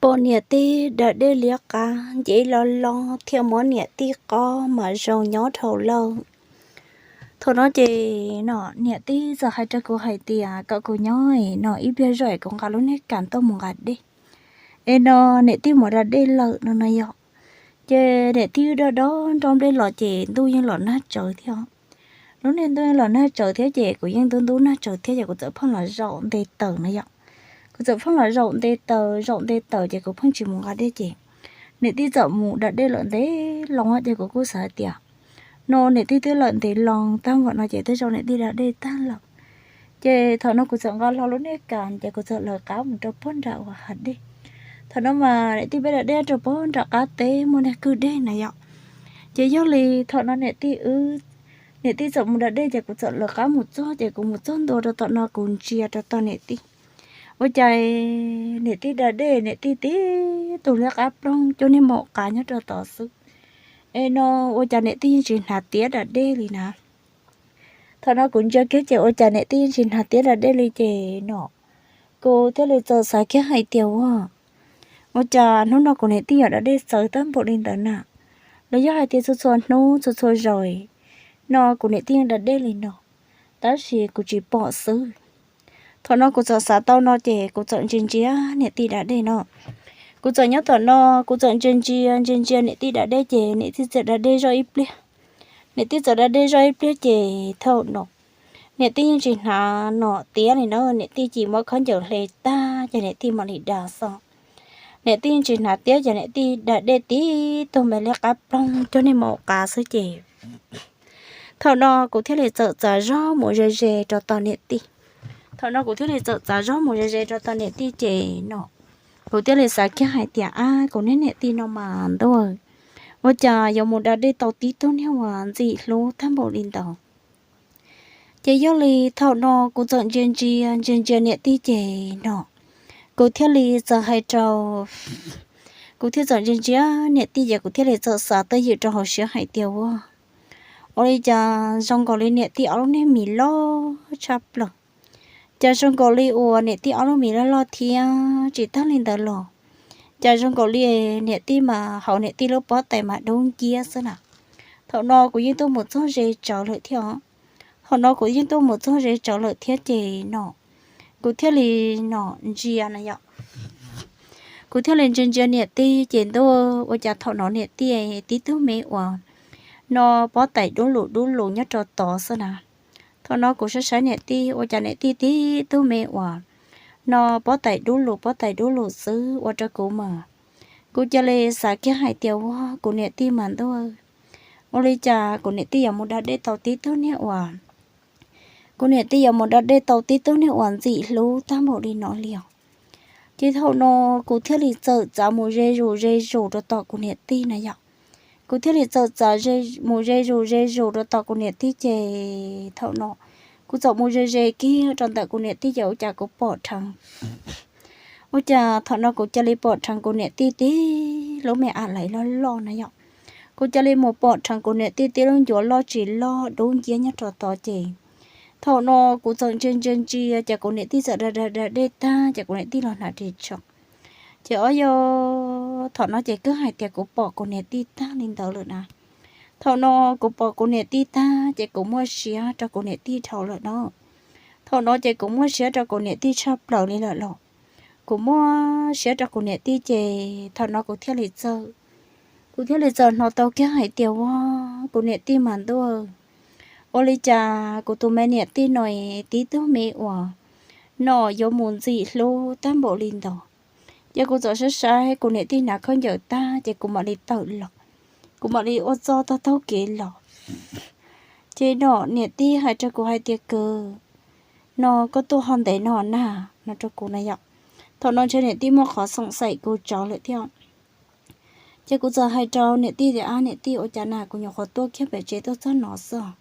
Pom niam tij da dej liab qab, nce los los thiaj muab niam tij qob mas zoo nyob dhau lawm. Thaum no ces no niam tij txawm hais rau kuv hais tias kom kuv nyob no ib pliag zoj es kuv nqa lub niag kas tuaj mus nqa dej. Es no niam tij mus da dej lawm no no yog. Ces niam tij wb da da nroj nplej los ces ntuj yeej los nag tsawv thiab. Lub niag ntuj yeej los nag tsawv thiab ces kuv yeej ntub ntub nag tsawv thiab ces kuv txawm pheej los zaum nte taws no yom. Kuv txawm pheej los zaum nte taws, zaum nte taws ces kuv pheej tsis mus nqa dej ces niam tij txawm mus da dej lawm ntev loo ces kuv kuj xav hais tias no niam tij twb lawm ntev loo tag npaum no ces tej zaum niam tij da dej tag lawm. Ces thaum no kuv txawm nqa hlo lub niag kas ces kuv txawm lawv qab mus rau puag nram uas hav dej. Thaum no mas niam tij peb da dej rau puag nram qab teb muaj niag kwj dej na yom. Ces yog li thaum no niam tij wb, niam tij txawm mus da dej ces kuv txawm lawv qab mus txog ces kuv mus txog ntua rau tom no kuv ntsia rau tom niam tij. Ua cas niam tij da dej niam tij tib tug liab qab ploog cuag niag maum qav nyob rau tod xwb. Es no ua cas niam tij yeej tsis hnav tiab da dej li na. Thaum no kuv ntsia kiag ces ua cas niam tij yeej tsis hnav tiab da dej li ces no kuv thiaj li txawm xav kiag hais tias ua, ua cas hnub no kuv niam tij yuav da dej txawv tag npaum li ntawd na. Los yog hais tias txhua txhua hnub txhua txhua zaus no kuv niam tij yeej da dej li no, tab sis kuv tsis pom xwb. Thaum no kuv txawm xav tau no ces kuv txawm ntsia ntsia niam tij da dej no. Kuv txawm nyob tom no, kuv txawm ntsia ntsia ntsia ntsia niam tij da dej ces niam tij txawm da dej zoj ib pliag. Niam tij txawm da dej zoj ib pliag ces thaum no niam tij yeej tsis hnav no tiab li na, niam tij cia li muab khaub ncaws hle tag ces niam tij mam li da xwb. Niam tij yeej tsis hnav tiab ces niam tij da dej tib tug me liab qab ploog cuag niag maum qav xwb ces thaum no kuv thiaj li txawm txav zog mus ze ze rau tom niam tij. Thaum no kuv thiaj li txawm txav zog mus ze ze rau tom niam tij ces no kuv thiaj li xav kiag hais tias ab, kuv niag niam tij no mas ntuj, ua cas yuav mus da dej tau tib tug niag uas ntxim hlub tag npaum li ntawd. Ces yog li thaum no kuv txawm ntsia ntsia ntsia ntsia niam tij ces no kuv thiaj li txawm hais rau, kuv thiaj txawm ntsia ntsia niam tij ces kuv thiaj li txawm xav twj ywm rau hauv siab hais tias ua, ua li cas zoo nkaus li niam tij ob lub niag mis loj tshaj plaws. Cas zoo nkaus li uas niam tij ob lub mis loj loj thiab tsis tag li ntawd los cas zoo nkaus li niam tij mas hauv niam tij lub pob tais mas dub nciab xwb na. Thaum no kuv yeej tuaj mus txog ze tsawv lawm thiab os. Thaum no kuv yeej tuaj mus txog ze tsawv lawm thiab ces no kuv thiaj li no ntsia na yom. Kuv thiaj li ntsia ntsia niam tij ces ntuj, ua cas thaum no niam tij tib tug me uas no pob tais dub lus dub lus nyob rau tod xwb na. Thaum no kuv saib saib niam tij ua cas niam tij tib tug me uas no pob tais dub lus pob tais dub lus xwb ua rau kuv mas kuv cia li xav kiag hais tias ua, kuv niam tij mas ntuj, ua li cas kuv niam tij yuav mus da dej tau tib tug niag uas, kuv niam tij yuav mus da dej tau tib tug niag uas ntxim hlub tag npaum li no li os. Ces thaum no kuv thiaj li txawm txav mus ze zus ze zus rau tom kuv niam tij na yom. Kuv thiaj li txawm txav mus ze zus ze zus rau tom kuv niam tij ces thaum no kuv txawm mus ze ze kiag rau ntawm kuv niam tij ces ua cas kuv pom dheev, ua cas thaum no kuv cia li pom dheev kuv niam tij tib lub me a laiv loj loj na yom. Kuv cia li mus pom dheev kuv niam tij tib lub ncuav loj tsis loj dub nciab nyob rau tod ces thaum no kuv txawm ntsia ntsia ntsia ces kuv niam tij txawm da da da dej tag ces kuv niam tij los hnav ris tsho. Ces ob yog thaum no ces kuj hais tias kuv pom kuv niam tij tag li ntawd lawm na. Thaum no kuv pom kuv niam tij tag ces kuv muaj siab rau kuv niam tij dhau lawm no. Thaum no ces kuv muaj siab rau kuv niam tij tshaj plaws li lawm los. Kuv muaj siab rau kuv niam tij ces thaum no kuv thiaj li txawm, kuv thiaj li txawm hnov tau kiag hais tias ua, kuv niam tij mas ntuj, ua li cas kuv tus me niam tij no tib tug me uas no yuav mus ntxim hlub tag npaum li ntawd. Ces kuv txawm saib saib kuv niam tij hnav khaub ncaws tag ces kuv mam li tawm los, kuv mam li ua txuj tag taug kev los. Ces no niam tij hais rau kuv hais tias kwv, no koj tuaj ho ntev no na, no rau kuv na yom. Thaum no ntshe niam tij muaj qhov xoom xaim kuv tsawv lawm thiab. Ces kuv txawm hais rau niam tij tias ab niam tij, ua cas na kuv nyuam qhuav tuaj kiag pem tsev tuaj txog no xwb.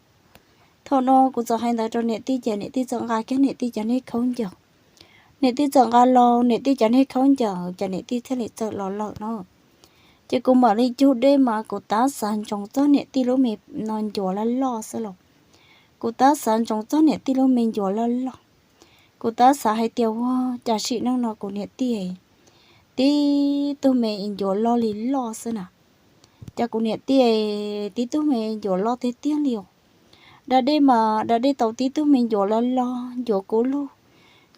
Thaum no kuv txawm hais ntawd rau niam tij ces niam tij txawm nqa kiag niam tij cov niag khaub ncaws. Niam tij txawm nqa los niam tij cov niag khaub ncaws ces niam tij thiaj li txawm los lawm no. Ces kuv mam li cug dej mas kuv tab xav ntsoov txog niam tij lub me no ncuav loj loj xwb los. Kuv tab xav ntsoov txog niam tij lub me ncuav loj loj. Kuv tab xav hais tias ua, cas sim neej no kuv niam tij tib tug me ncuav loj li loj xwb na. Ces kuv niam tij tib tug me ncuav loj tiag tiag li os. Da dej mas da dej tau tib tug me ncuav loj loj ncuav kub lug,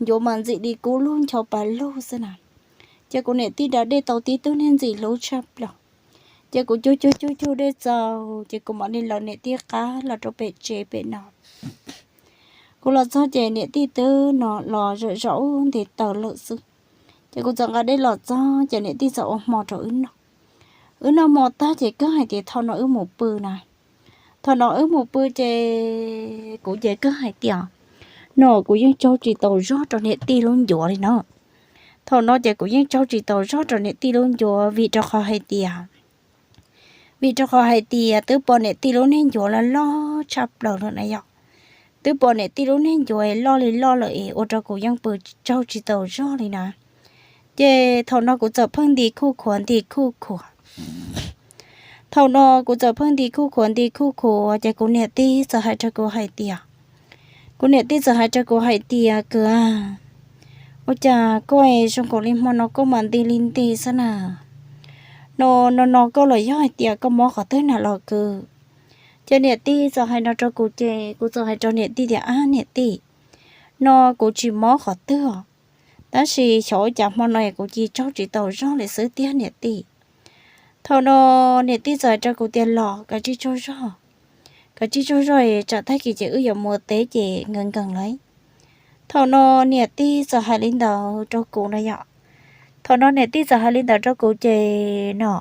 ncuav mas ntxim li kub lug ncho pa lug xwb na. Ces kuv niam tij da dej tau tib tug niag ntxim hlub tshaj plaws. Ces kuv cug cug cug cug dej txaus ces kuv mam li lawv niam tij qab los rau pem tsev pem no. Kuv los txog ces niam tij twb no los zaum zaum ub ntiv taws lawm xwb. Ces kuv txawm nqa dej los txog ces niam tij txawm ua hmo rau wb noj. Wb noj hmo tag ces kawg hais tias thaum no wb mus pw na. Thaum no wb mus pw ces kuv ces kawg hais tias, no kuv yeej tsaug tsis tau zog rau niam tij lub ncuav li no. Thaum no ces kuv yeej tsaug tsis tau zog rau niam tij lub ncuav vim rau qhov hais tias, vim rau qhov hais tias twb pom niam tij lub niag ncuav loj loj tshaj plaws lawm na yom. Twb pom niam tij lub niag ncuav loj li loj lawm es ua rau kuv yeej pw tsaug tsis tau zog li na. Ces thaum no kuv txawm pheej nti khuj khuav nti khuj khuav. Thaum no kuv txawm pheej nti khuj khuav nti khuj khuav ces kuv niam tij txawm hais rau kuv hais tias, kuv niam tij txawm hais rau kuv hais tias, kwv, ua cas koj zoo nkaus li hmo no koj mam nti li nti xwb na? No no no koj los yog hais tias koj mob qhov twg na los kwv? Ces niam tij txawm hais no rau kuv ces kuv txawm hais rau niam tij tias, ab niam tij, no kuv tsis mob qhov twg os, tab sis xyov ua cas hmo no kuv cia tsaug tsis tau zog li xwb tiag niam tij. Thaum no niam tij txawm hais rau kuv tias, los kav tsij tsaug zog, kav tsij tsaug zog es tsam tag kis ces wb yuav mus teb ces nkees nkees lawm. Thaum no niam tij txawm hais li ntawd rau kuv na yom. Thaum no niam tij txawm hais li ntawd rau kuv ces no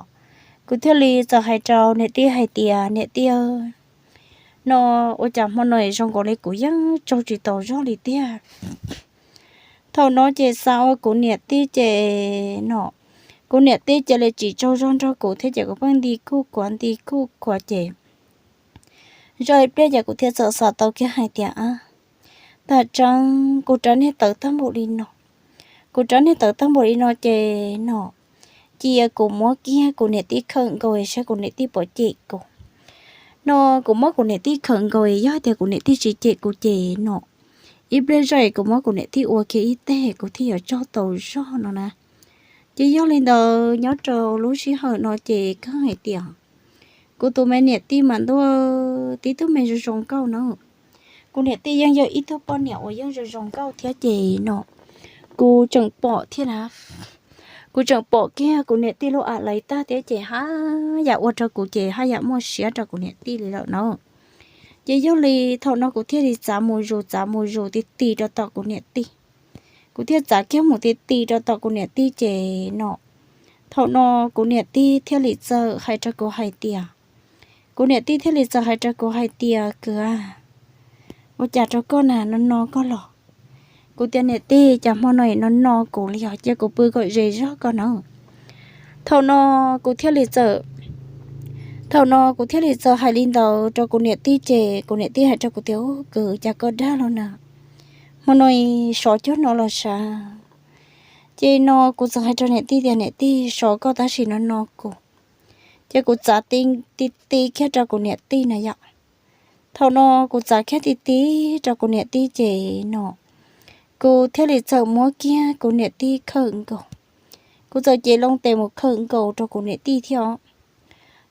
kuv thiaj li txawm hais rau niam tij hais tias, niam tij, no ua cas hmo no zoo nkaus li kuv yeej tsaug tsis tau zog li tiag. Thaum no ces xav ua kuv niam tij ces no kuv niam tij cia li tsis tsaug zog nrog kuv thiab ces kuv pheej nti khuj khuav nti khuj khuav ces zoj ib pliag ces kuv thiaj txawm xav tau kiag hais tias, ab, tam tseeb kuv rab niag tawv tag npaum li no, kuv rab niag tawv tag npaum li no ces no cia kuv muab kiag kuv niam tij khawm nkaus saib kuv niam tij puas cem kuv. No kuv muab kuv niam tij khawm nkaus, yog tias kuv niam tij tsis cem kuv ces no ib pliag zoj kuv muab kuv niam tij ua kiag ib teg kuv thiaj yuav tsaug tau zog no na. Ces yog li ntawd nyob rau lub sij hawm no ces kawg hais tias kuv tus me niam tij mas ntuj, tib tug me zoo zoo nkauj na. Kuv niam tij yeej yog ib tug poj niam uas yeej zoo zoo nkauj thiab ces no kuv tseem pom thiab na. Kuv tseem pom kiag kuv niam tij lub a laiv tag thiab ces haj yam ua rau kuv ces haj yam muaj siab rau kuv niam tij li lawm na. Ces yog li thaum no kuv thiaj li txav mus zus txav mus zus ti ti rau tom kuv niam tij. Kuv thiaj txav kiag mus ti ti rau tom kuv niam tij ces no thaum no kuv niam tij thiaj li txawm hais rau kuv hais tias, kuv niam tij thiaj li txawm hais rau kuv hais tias, kwv, ua cas rau koj na, no no koj los? Kuv tias, niam tij, cas hmo no no no kuv li os, cia kuv pw kom ze zog koj na. Thaum no kuv thiaj li txawm, thaum no kuv thiaj li txawm hais li ntawd rau kuv niam tij ces kuv niam tij hais rau kuv tias, ub kwv, cas koj dag los na, hmo no sov cuag no los sav. Ces no kuv txawm hais rau niam tij tias, niam tij, sov koj tab sis no no kuv. Ces kuv txav ti ti kiag rau kuv niam tij na yom. Thaum no kuv txav kiag ti ti rau kuv niam tij ces no kuv thiaj li txawm muab kiag kuv niam tij khawm nkaus. Kuv txawm cev loo tes mus khawm nkaus rau kuv niam tij thiab os.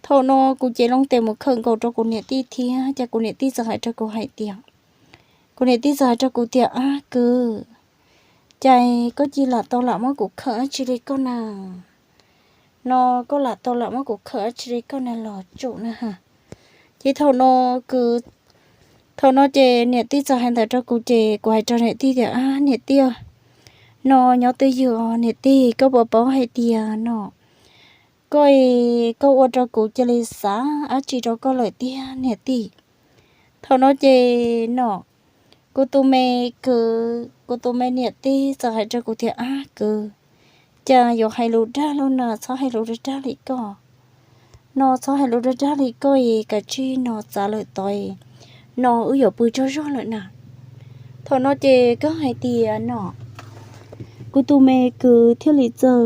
Thaum no kuv cev loo tes mus khawm nkaus rau kuv niam tij thiab ces kuv niam tij txawm hais rau kuv hais tias, kuv niam tij txawm hais rau kuv tias, ab kwv, cas koj cia lam tau lam muab kuv khawm dab tsi li koj na? No koj lam tau lam muab kuv khawm dab tsi li koj na los tsum na ha. Ces thaum no kuv, thaum no ces niam tij txawm hais ntawd rau kuv ces kuv hais rau niam tij tias, ab niam tij, no nyob twj ywm os niam tij, koj puas paub hais tias no koj, koj ua rau kuv cia li xav dab tsi rau koj lawm tiag niam tij. Thaum no ces no kuv tus me kwv, kuv tus me niam tij txawm hais rau kuv tias, ab kwv, cas yuav hais lus dag lub na, txhob hais lus dag dag li koj. No txhob hais lus dag dag li koj es kav tsij no txav lawm tod, no wb yuav pw tsaug zog lawm na. Thaum no ces koj hais tias no kuv tus me kwv thiaj li txawm,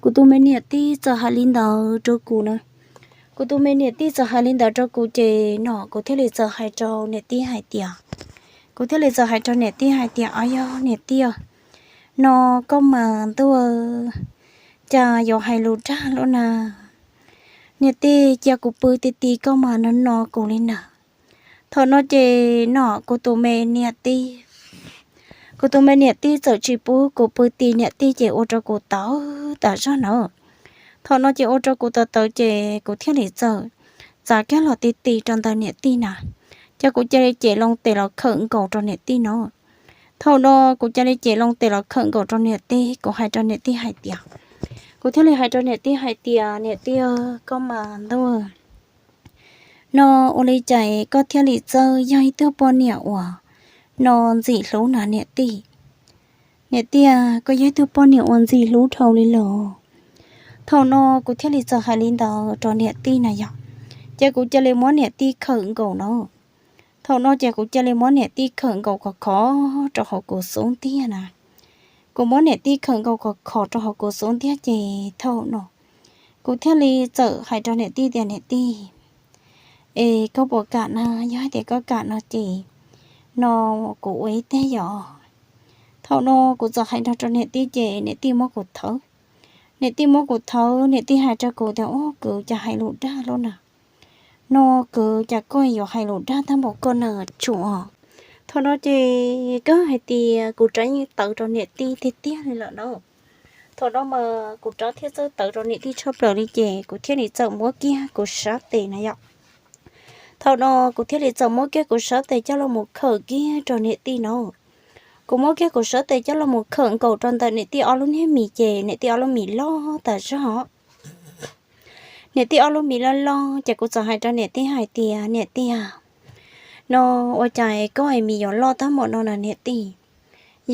kuv tus me niam tij txawm hais li ntawd rau kuv na. Kuv tus me niam tij txawm hais li ntawd rau kuv ces no kuv thiaj li txawm hais rau niam tij hais tias, kuv thiaj li txawm hais rau niam tij hais tias, ob yog niam tij, No koj mas ntuj, cas yuav hais lus dag lub na. Niam tij, cia kuv pw ti ti koj mas no no kuv li na. Thaum no ces no kuv tus me niam tij, kuv tus me niam tij txawm tsis pub kuv pw ti niam tij ces ua rau kuv tawv tas zog na. Thaum no ces ua rau kuv tawv tawv ces kuv thiaj li txawm txav kiag los ti ti rau ntawm niam tij na. Ces kuv cia li cem loo tes los khawm nkaus rau niam tij no. Thaum no kuv cia li cem loo tes los khawm nkaus rau niam tij, kuv hais rau niam tij hais tias, kuv thiaj li hais rau niam tij hais tias, niam tij, koj mas ntuj, no ua li cas koj thiaj li txawj yog ib tug poj niam uas no ntxim hlub na niam tij. Niam tij, koj yog ib tug poj niam uas ntxim hlub dhau li los. Thaum no kuv thiaj li txawm hais li ntawd rau niam tij na yog, ces kuv cia li muab niam tij khawm nkaus no. Thaum no ces kuv cia li muab niam tij khawm nkaus khov khov rau hauv kuv xub ntiag na. Kuv muab niam tij khawm nkaus khov khov rau hauv kuv xub ntiag ces thaum no kuv thiaj li txawm hais rau niam tij tias, niam tij, es koj puas kam na? Yog hais tias koj kam no ces no kuv ua ib teg yom. Thaum no kuv txawm hais no rau niam tij ces niam tij muab kuv thawb. Niam tij muab kuv thawb, niam tij hais rau kuv tias, ub, kwv, cas hais lus dag lub na. No kwv, cas koj yuav hais lus dag tag npaum koj na, tsuas. Thaum no ces koj hais tias kuv rov yeej tawv rau niam tij tiag tiag li lawm na. Thaum no mas kuv rov thiaj txawj tawv rau niam tij tshaj plaws li ces kuv thiaj li txawm muab kiag kuv sab tes na yom. Thaum no kuv thiaj li txawm muab kiag kuv sab tes coj los mus khawm kiag rau niam tij no. Kuv muab kiag kuv sab tes coj los mus khawm nkaus rau ntawm niam tij ob lub niag mis ces niam tij ob lub mis loj tas zog. Niam tij ob lub mis loj loj ces kuv txawm hais rau niam tij hais tias, niam tij, no ua cas koj es mis yuav loj tag npaum no na niam tij?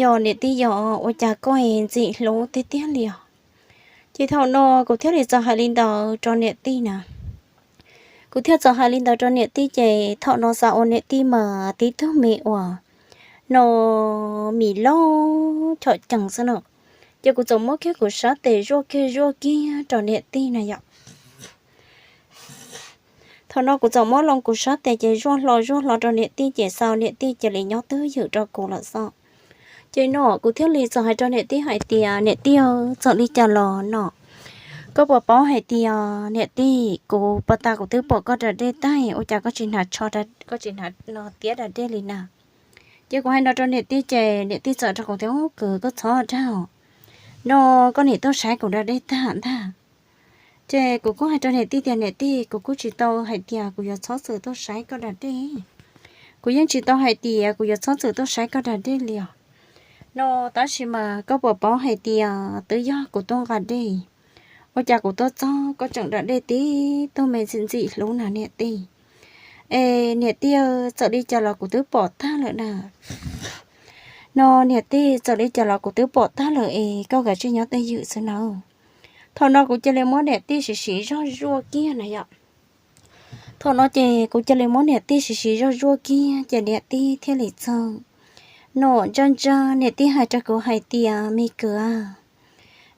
Yog niam tij, yog ua cas koj es ntxim hlub tiag tiag li os? Ces thaum no kuv thiaj li txawm hais li ntawd rau niam tij na. Kuv thiaj txawm hais li ntawd rau niam tij ces thaum no xav ua niam tij mas tib tug me uas no mis loj chom cees xwb no. Ces kuv txawm muab kiag kuv sab tes zuaj kiag zuaj kiag rau niam tij na yom. Thaum no kuv txawm muab loo kuv sab tes ces zuaj hlo zuaj hlo rau niam tij ces xav niam tij cia li nyob twj ywm rau kuv lawm xwb. Ces no kuv thiaj li txawm hais rau niam tij hais tias, niam tij, txawm li cas los no koj puas paub hais tias niam tij, kuv pas tas kuv twb pom koj da dej tag, ua cas koj tsis hnav tsho, koj tsis hnav no tiab da dej li na? Ces kuv hais no rau niam tij ces niam tij txawm rau kuv tias, ub kwv, koj txhob dag, no koj niam tuaj saib kuv da dej tag ntag. Ces kuv kuj hais rau niam tij tias, niam tij, kuv kuj tsis tau hais tias kuv yuav txhob txwm tuaj saib koj da dej. Kuv yeej tsis tau hais tias kuv yuav txhob txwm tuaj saib koj da dej li os. No tab sis mas koj puas paub hais tias twb yog kuv tuaj nqa dej, ua cas kuv tuaj txog koj tseem da dej tib tug me ntxim ntxim hlub na niam tij. Es niam tij, txawm li cas los kuv twb pom tag lawm na. No niam tij, txawm li cas los kuv twb pom tag lawm es koj kav tsij nyob twj ywm xwb na. Thaum no kuv cia li muab niam tij siv siv zog zuaj kiag na yom. Thaum no ces kuv cia li muab niam tij siv siv zog zuaj kiag ces niam tij thiaj li txawm no ntsaj ntsaj, niam tij hais rau kuv hais tias, me kwv,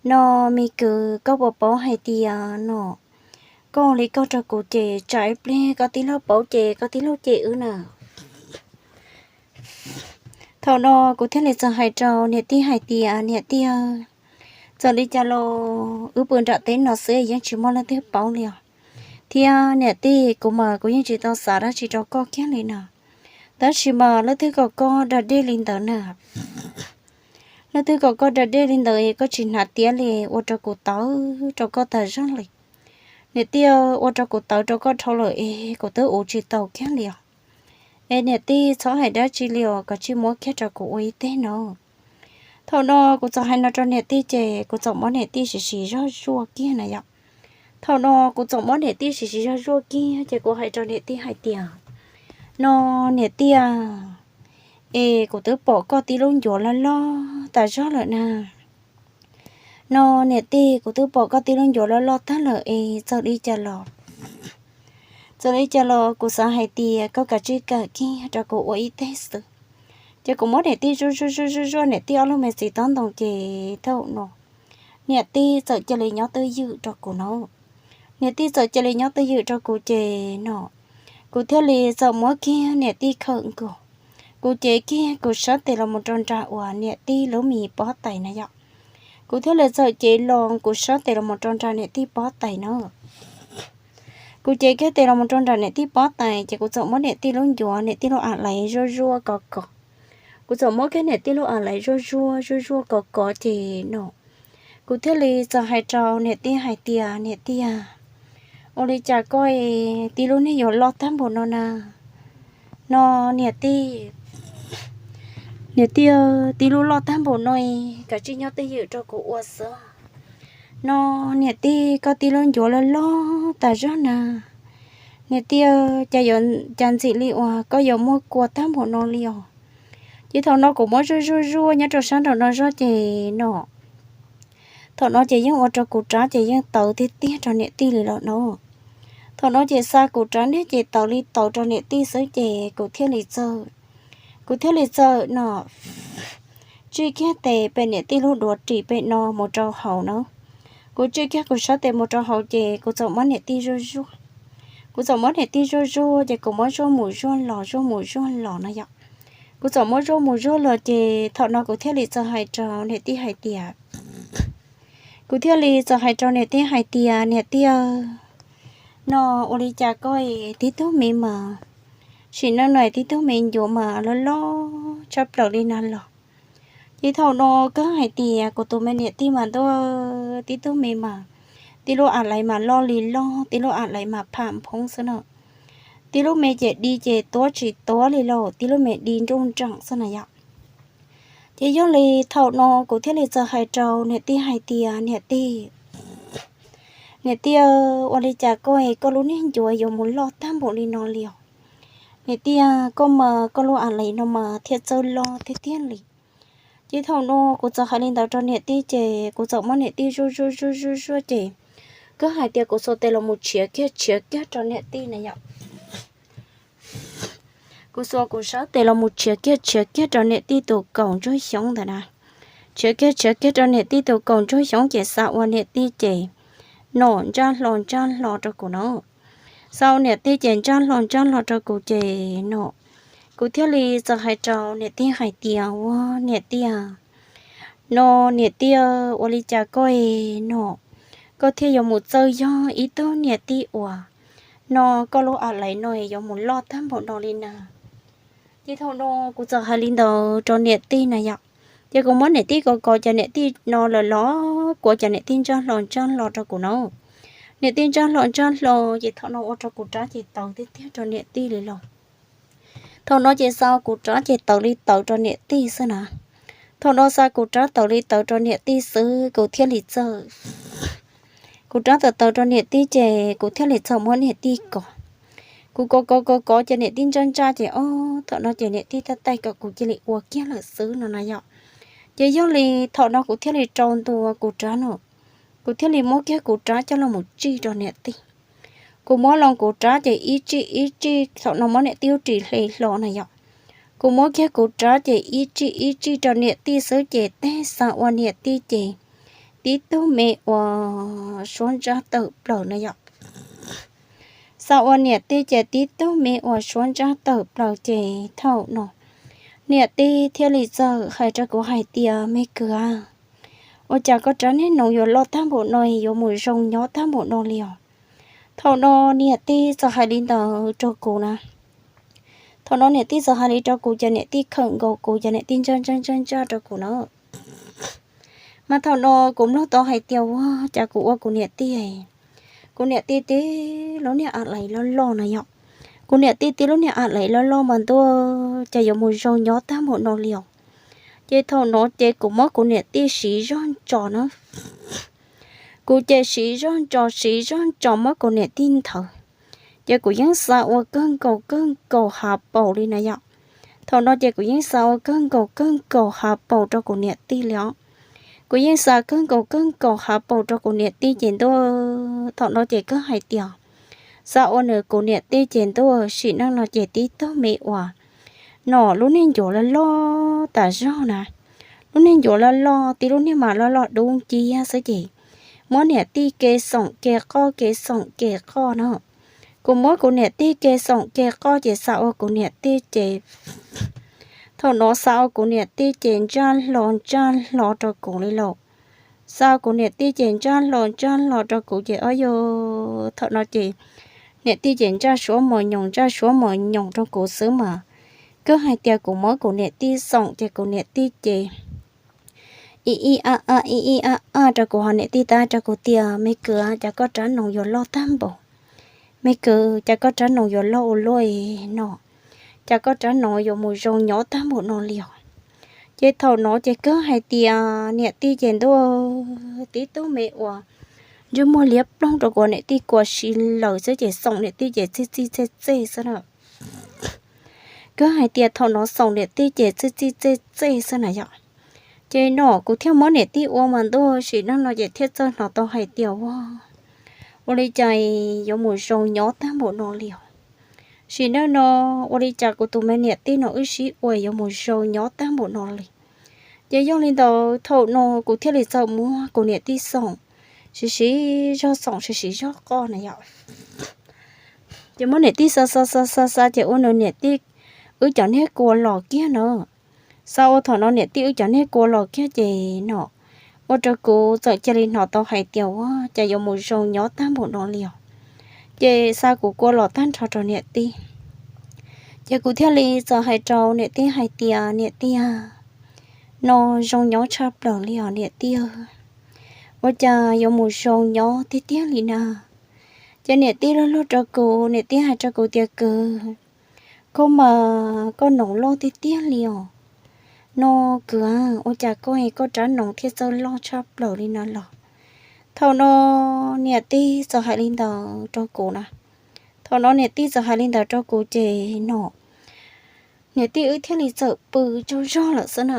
no me kwv, koj puas paub hais tias no koj li koj rau kuv ces tsam ib pliag koj tij laug paub ces koj tij laug cem wb na. Thaum no kuv thiaj li txawm hais rau niam tij hais tias, niam tij, txawm li cas los wb pw nram teb no xwb yeej tsis muaj leej twg paub li os. Thiab niam tij, kuv mas kuv yeej tsis tau xav dab tsi rau koj kiag li na. Tab sis mas leej twg kom koj da dej li ntawd na? Leej twg kom koj da dej li ntawd es koj tsis hnav tiab li, ua rau kuv tawv rau koj tas zog li. Niam tij, ua rau kuv tawv rau koj dhau lawm es kuv twb ua tsis tau kiag li os. Es niam tij txhob hais dab tsi li os, koj cia li muab kiag rau kuv ua ib teg no. Thaum no kuv txawm hais no rau niam tij ces kuv txawm muab niam tij siv siv zog zuaj kiag na yom. Thaum no kuv txawm muab niam tij siv siv zog zuaj kiag ces kuv hais rau niam tij hais tias, no niam tij, es kuv twb pom koj tib lub ncuav loj loj tas zog lawm na. No niam tij, kuv twb pom koj tib lub ncuav loj loj tag lawm es txawm li cas los, txawm li cas los kuv xav hais tias koj kav tsij kawm kiag rau kuv ua ib teg xwb. Ces kuv muab niam tij zuaj zuaj zuaj zuaj zuaj niam tij ob lub me txiv tob ntoo ces thaum no niam tij txawm cia li nyob twj ywm rau kuv no. Niam tij txawm cia li nyob twj ywm rau kuv ces no kuv thiaj li txawm muab kiag niam tij khawm nkaus. kuv cev kiag kuv sab tes los mus rau nram uas niam tij lub me pob tais na yom. Kuv thiaj li txawm cev los kuv sab tes los mus rau nram niam tij pob tais na. Kuv cev kiag tes los mus rau nram niam tij pob tais ces kuv txawm muab niam tij lub ncuav, niam tij lub a laiv zuaj zuaj kov kov. Kuv txawm muab kiag niam tij lub a laiv zuaj zuaj zuaj zuaj kov kov ces no, kuv thiaj li txawm hais rau niam tij hais tias, niam tij, ua li cas koj tib lub neej yuav loj tag npaum no na? No niam tij, niam tij, tib lub loj tag npaum no, kav tsij nyob twj ywm rau kuv ua xwb. No niam tij, koj tib lub ncuav loj loj tas zog na. Niam tij, cas yuav, cas ntxim li uas koj yuav muaj kua tag npaum no li os. Ces thaum no kuv muab zuaj zuaj zuaj nyob rau sab nraum no zog ces no, thaum no ces yeej ua rau kuv rab ces yeej tawv tiag tiag rau niam tij li lawm no. Thaum no ces xa kuv rab niag ces tawv li tawv rau niam tij xwb ces kuv thiaj li txawm, kuv thiaj li txawm no tsij kiag tes pem niam tij lub duav ris pem no mus rau hauv na. Kuv tsij kiag kuv sab tes mus rau hauv ces kuv txawm muab niam tij zuaj zuaj. Kuv txawm muab niam tij zuaj zuaj ces kuv muab zuaj mus zuaj los zuaj mus zuaj los no yom. Kuv txawm muab zuaj mus zuaj los ces thaum no kuv thiaj li txawm hais rau niam tij hais tias, kuv thiaj li txawm hais rau niam tij hais tias, niam tij, no ua li cas koj tib tug me mas, sim neej no tib tug me ncuav mas loj loj tshaj plaws li na los. Ces thaum no koj hais tias kuv tus me niam tij mas ntuj, tib tug me mas, tib lub a laiv mas loj li loj, tib lub a laiv mas pham phoob xwb no. Tib lub me ces di ces tuab tsis tuab li lauj, tib lub me di nruj nreem xwb na yom. Ces yog li thaum no kuv thiaj li txawm hais rau niam tij hais tias, niam tij, niam tij, ua li cas koj, koj lub niag ncuav yuav mus loj tag npaum li no li os? Niam tij, koj mas koj lub a laiv no mas thiaj txawj loj tiag tiag li. Ces thaum no kuv txawm hais li ntawd rau niam tij ces kuv txawm muab niam tij zuaj zuaj zuaj zuaj zuaj ces koj hais tias kuv xuas tes los mus tshiav kiag tshiav kiag rau niam tij na yom. Kuv xuas kuv sab tes los mus tshiav kiag tshiav kiag rau niam tij tus kaum ntsuag xyoob ntawd na. Tshiav kiag tshiav kiag rau niam tij tus kaum ntsuag xyoob ces xa ua niam tij ces no ntsaj hlo ntsaj hlo rau kuv no. Xa ua niam tij ces ntsaj hlo ntsaj hlo rau kuv ces no, kuv thiaj li txawm hais rau niam tij hais tias, ua niam tij, no niam tij, ua li cas koj no, koj thiaj yuav mus txawj yog ib tug niam tij uas no koj lub a laiv no yuav mus loj tag npaum no li na. Ces thaum no kuv txawm hais li ntawd rau niam tij na yom. Ces kuv muab niam tij kov kov ces niam tij no los los kuav ces niam tij ntsaj hlo ntsaj hlo rau kuv no. Niam tij ntsaj hlo ntsaj hlo ces thaum no ua rau kuv rab ces tawv tiag tiag rau niam tij li los. Thaum no ces xa kuv rab ces tawv li tawv rau niam tij xwb na. Thaum no xa kuv rab tawv li tawv rau niam tij xwb kuv thiaj li txawm, kuv rab tawv tawv rau niam tij ces kuv thiaj li txawm muab niam tij kov. Kuv kov kov kov kov ces niam tij ntsaj ntsaj ces ob thaum no ces niam tij taij taij kom kuv cia li ua kiag lawm xwb no na yom. Ces yog li thaum no kuv thiaj li rau ntua kuv rab no, kuv thiaj li muab kiag kuv rab coj los mus tsij rau niam tij. Kuv muab los kuv rab ces ib tsij ib tsij thaum no muab niam tij lub ris hle hlo na yom. Kuv muab kiag kuv rab ces ib tsij ib tsij rau niam tij xwb ces tej xa ua niam tij ces tib tug me uas suab ntsaj tawm plaws na yom. Xa ua niam tij ces tib tug me uas suab ntsaj tawm plaws ces thaum no niam tij thiaj li txawm hais rau kuv hais tias, me kwv, ua cas koj rab niag no yuav loj tag npaum no, yuav mus zoo nyob tag npaum no li os? Thaum no niam tij txawm hais li ntawd rau kuv na. Thaum no niam tij txawm hais li rau kuv ces niam tij khawm nkaus kuv ces niam tij ntsaj ntsaj ntsaj ntsaj rau kuv na. Mas thaum no kuv mloog tau hais tias ua cas kuv ua kuv niam tij, kuv niam tij tib lub niag a laiv loj loj na yom. Kuv niam tij tib lub niag a laiv loj loj mas ntuj, cas yuav mus zoo nyob tag npaum no li os. Ces thaum no ces kuv muab kuv niam tij siv zog ntsos na. Kuv ces siv zog ntsos siv zog ntsos muab kuv niam tij nthawv. Ces kuv yeej xa ua kawg nkaus kawg nkaus hav paus li na yom. Thaum no ces kuv yeej xa ua kawg nkaus kawg nkaus hav paus rau kuv niam tij li os. Kuv yeej xa kawg nkaus kawg nkaus hav paus rau kuv niam tij ces ntuj, thaum no ces kawg hais tias xa ua nws kuv niam tij ces ntuj, sim neej no ces tib tug me uas no lub niag ncuav loj loj tas zog na. Lub niag ncuav loj loj tib lub niag mas loj loj dub nciab xwb ces muab niam tij ke xoom ke qoj ke xoom ke qoj na. Kuv muab kuv niam tij ke xoom ke qoj ces xa ua kuv niam tij ces Thaum no xa ua kuv niam tij ces ntsaj hlo ntsaj hlo rau kuv li lauj. Xa ua kuv niam tij ces ntsaj hlo ntsaj hlo rau kuv ces ob yog thaum no ces niam tij ces ntsaj suab mos nyoos ntsaj suab mos nyoos rau kuv xwb mas, kawg hais tias kuv muab kuv niam tij xoom ces kuv niam tij ces ib ib a a ib ib a a rau kuv, ho niam tij tab rau kuv tias, me kwv, cas koj rab noos yuav loj tag npaum? Me kwv, cas koj rab noos yuav loj ua luaj no? Cas koj rab noos yuav mus zoo nyob tag npaum no li os? Ces thaum no ces kawg hais tias niam tij ces ntuj, tib tug me uas ntsej muag liab ploog rau kuv, niam tij kua si lawm xwb ces xoom niam tij ces txij txij txej txej xwb na. Kawg hais tias thaum no xoom niam tij ces txij txij txej txej xwb na yom. Ces no kuv thiaj muab niam tij ua mas ntuj, sim neej no ces thiaj txawj hnov tau hais tias ua, ua li cas yuav mus zoo nyob tag npaum no li os. Sim neej no ua li cas kuv tus me niam tij no wb sib ua yuav mus zoo nyob tag npaum no li. Ces yog li ntawd thaum no kuv thiaj li txawm muab kuv niam tij xoom, siv siv zog xoom siv siv zog qoj na yom. Ces muab niam tij xa xa xa xa xa ces ua nws niam tij wb cov niag kua los kiag na. Xa ua thaum no niam tij wb cov niag kua los kiag ces no ua rau kuv txawm cia li hnov tau hais tias ua cas yuav mus zoo nyob tag npaum no li os. Ces xa kuv kua los tag nrho rau niam tij. Ces kuv thiaj li txawm hais rau niam tij hais tias, niam tij, no zoo nyob tshaj plaws li os niam tij, ua cas yuav mus zoo nyob tiag tiag li na? Ces niam tij luag luag rau kuv, niam tij hais rau kuv tias, kwv, koj mas koj noov loj tiag tiag li os. No kwv, ua cas koj, koj rab noov thiaj txawj loj tshaj plaws li no los? Thaum no niam tij txawm hais li ntawd rau kuv na. Thaum no niam tij txawm hais li ntawd rau kuv ces no niam tij wb thiaj li txawm pw tsaug zog lawm xwb na.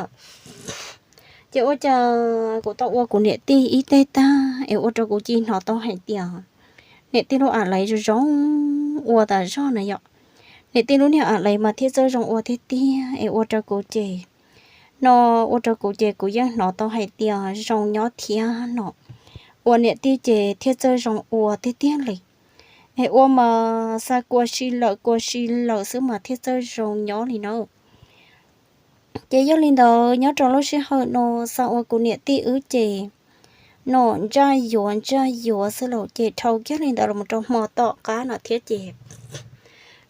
Ces ua cas kuv tau ua kuv niam tij ib teg tag es ua rau kuv cia li hnov tau hais tias niam tij lub a laiv zoo zoo ua tas zog na yom. Niam tij lub niag a laiv mas thiaj txawj zoo ua tiag tiag es ua rau kuv ces no, ua rau kuv ces kuv yeej hnov tau hais tias zoo nyob thiab no, ua niam tij ces thiaj txawj zoo ua tiag tiag li. Es ua mas xa kua si lawm kua si lawm xwb mas thiaj txawj zoo nyob li na. Ces yog li ntawd nyob rau lub sij hawm no xa ua kuv niam tij wb ces no ntsaj yuav ntsaj yuav xwb lauj, ces dhau kiag li ntawd los rau hmo tom qab no thiab ces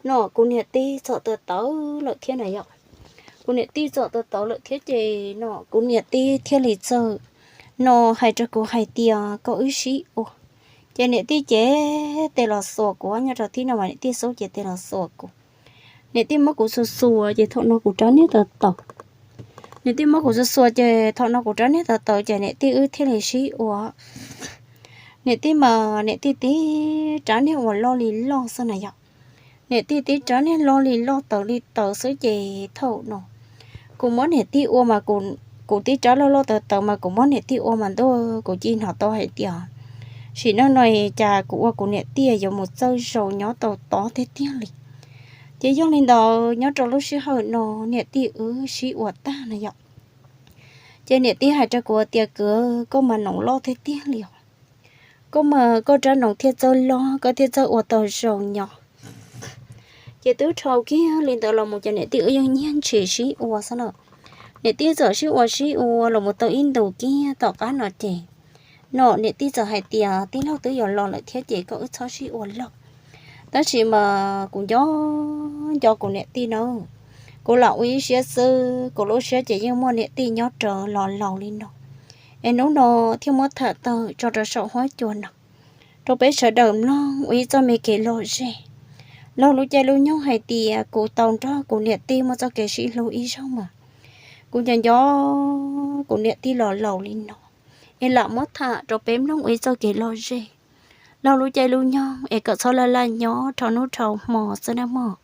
no kuv niam tij txawm tawv tawv lawm thiab na yom. Kuv niam tij txawm tawv tawv lawm thiab ces no kuv niam tij thiaj li txawm no hais rau kuv hais tias kom wb sib ua. Ces niam tij ces tes los xuas kuv, nyob rau tib no mas niam tij xub ces tes los xuas kuv. Niam tij muab kuv xuas xuas ces thaum no kuv rab niag tawv tawv. Niam tij muab kuv xuas xuas ces thaum no kuv rab niag tawv tawv ces niam tij wb thiaj li sib ua. Niam tij mas niam tij tib rab niag uas loj li loj xwb na yom. Niam tij tib rab niag loj li loj tawv li tawv xwb ces thaum no kuv muab niam tij ua mas kuv tib rab loj loj tawv tawv mas kuv muab niam tij ua mas ntuj, kuv cia li hnov tau hais tias sim neej no cas kuv ua kuv niam tij yuav mus txawj zoo nyob tau tob tiag tiag li. Ces yog li ntawd nyob rau lub sij hawm no niam tij wb sib ua tag na yom. Ces niam tij hais rau kuv tias, kwv, koj mas noov loj tiag tiag li os. Koj mas koj rab noov thiaj txawj loj, koj thiaj txawj ua tau zoo nyob. Ces twb dhau kiag li ntawd los mus ces niam tij wb yeej nyiag ntshis sib ua xwb na. Niam tij txawm sib ua sib ua los mus tau ib ntus kiag tom qab no ces no niam tij txawm hais tias, tij laug twb yuav los lawm thiab ces koj wb txhob sib ua lawm. Tab sis mas kuv nco nco kuv niam tij na, kuv lam ua ib siab xwb, kuv lub siab ces yeej muaj niam tij nyob rawv los laus li no. Es hnub no thiaj muab tham tawm tso rau saum huab cua no rau peb sawv daws mloog ua ib txoj me kev lom zem. Laug lub caij lub nyoog hais tias kuv tau nrog kuv niam tij muaj txoj kev sib hlub ib zaug mas kuv nco nco kuv niam tij los laus li no, es lam muab tham rau peb mloog ua ib txoj kev lom zem. Laug lub caij lub nyoog es kom txhob laj laj nyob dhau hnub dhau hmo xwb nawb mog.